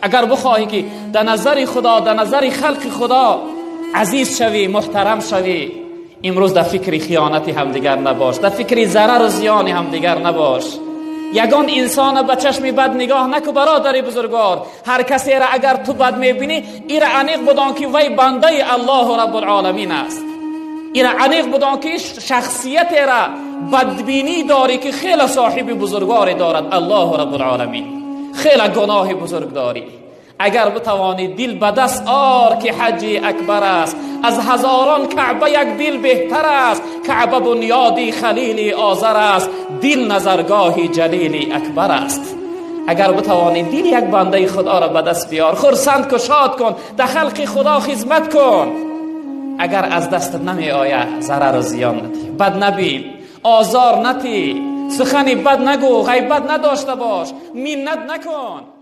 اگر بخواهی که در نظر خدا، در نظر خلق خدا عزیز شوی، محترم شوی، امروز در فکر خیانت همدیگر نباش، در فکر ضرر و زیان همدیگر نباش. یگان انسان به چشم بد نگاه نکو برادر بزرگوار. هر کسی را اگر تو بد میبینی، ایرا عمیق بدان که وی بنده الله رب العالمین است. ایرا عمیق بدان که شخصیت را بدبینی داری که خیلی صاحب بزرگواری دارد الله رب العالمین، خیلی گناه بزرگ داری. اگر بتوانی دل به دست آر که حج اکبر است، از هزاران کعبه یک دل بهتر است. کعبه بنیادی خلیل آذر است، دل نظرگاه جلیل اکبر است. اگر بتوانی دل یک بنده خدا را به دست بیار، خرسند کن، شاد کن، در خلق خدا خدمت کن. اگر از دست نمی آید ضرر و زیان ندی، بد نبین، آزار نتی، سخنی بد نگو، غیبت نداشته باش، منت نکن.